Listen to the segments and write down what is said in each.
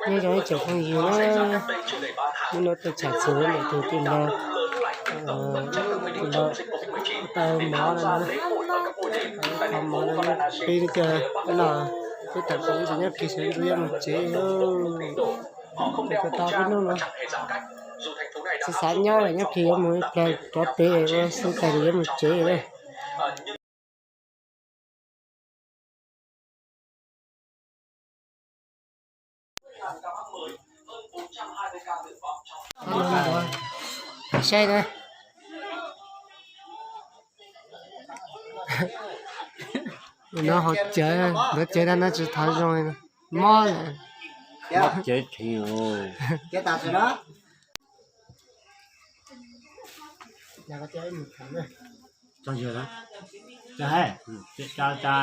Nyob zoo ib tsoom phooj ywg na, hnub no tuaj tsham txog ntawm tus tij laug, tus laug tau mov no na, tau mov no peb cov no, peb tam sim ntsis nyob kiag sawv ntxov yuav mus tsev. Ces kuv tau peb hnub no xav xav nyob lawm, nyob kiag yuav mus ib pliag rov pem ua xu tais yuav mus tsev lawm. Saib na, no hauv cawv, ntawd cawv dab no tsis thov zoo, mob lawm. Cawv dheev. Tso yawg, tso, tso, tso,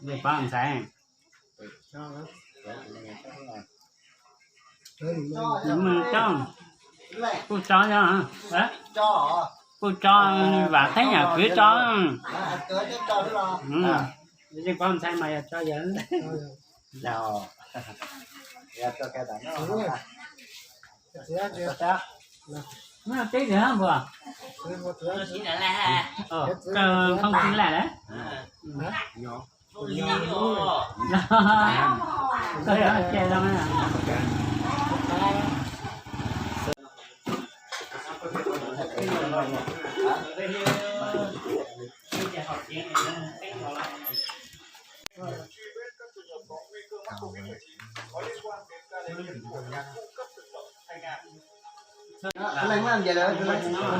nej pab ntxhais. Kuj tso, kuj tso, vam theeb yam kwv tso. Yeej pab ntxhais mas yog tso yawg. Teb npua, kawg nqhoo tsis laj lawm.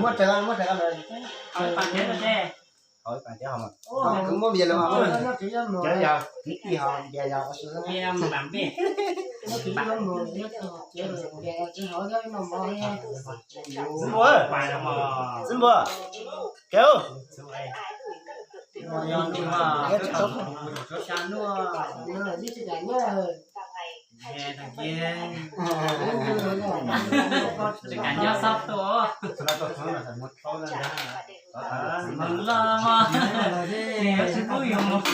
Muab raws, muab raws lawm. Kwv muab vias lawm mas, cov yog kwv tij ho vias yog. Txiv npua, txiv npua, kev. Nyob xab tuaj. Mus loj mog, tsis pub yus mus.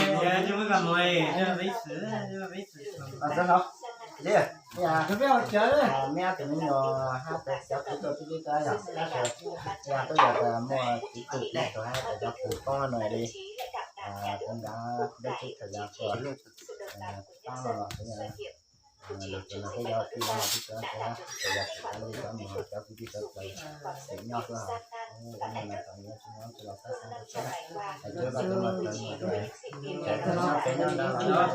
Meb tus me nyuam hab cov kwv tij tub tib tab yog, yog tuaj yog muaj txiv tus hab cov pug pob no li, tus nrad dab tsi thaum yog pab no los, lug tus no peb yog tij laug tib tug, yog tsis tas li cov mus cov kwv tij sawv daws tseem nyob xwb hos. Ua no tau nyob tsis nyob tsis los xab xab, hais tsuav koj tus no tau nyob, tseem nyob peb nyob ntawd los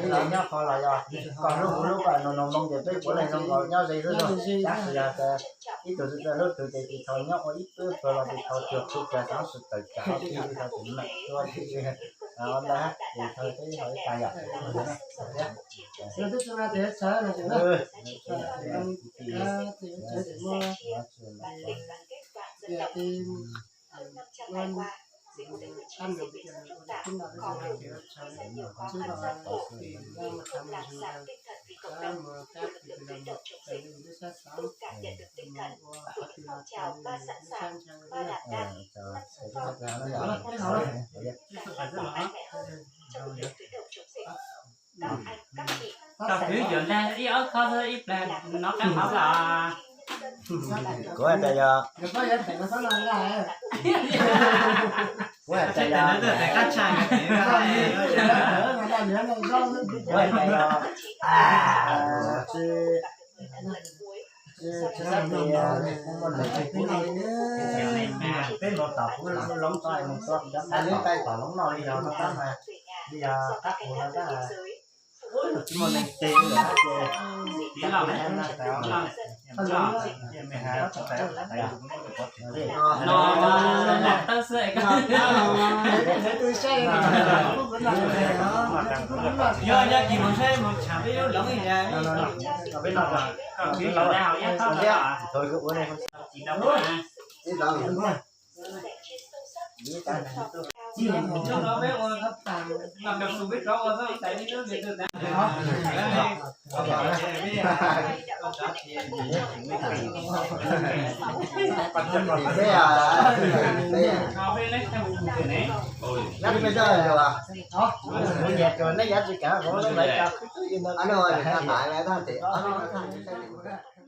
nyob, nyob qhov los yog koj hlub kuv hlub koj, noog noog moo ces peb puav leej zoo nkaus nyob ze xwb lauj. Tab sis yog ib tug twg hlub tug ces tsis tau nyob ua ib pab plawg los tsis tau cuag tub cuag xav tsis tawm tsam tib tau tus neeg tuaj tib ua ntawd ces thaum peb ho ib tag yom. Tau kwv yuav dag ib ob khob xwb ib plag no qab hauv los. Kuv hais tias yog, kuv hais tias yog, kuv hais tias yog, tsis, tsis xav tias kuv muaj neeg, peb mus tom kuv loob tod mus tua cov tais loob tais tom loob no li yog no tab mas, li yog qab kuv no tab mas, tsis muaj neeg ces lawm ces, no, tawb xwb. Yog, yog kis mus saib mus tsham peb lub loov li ntawd. Peb, peb, peb, peb,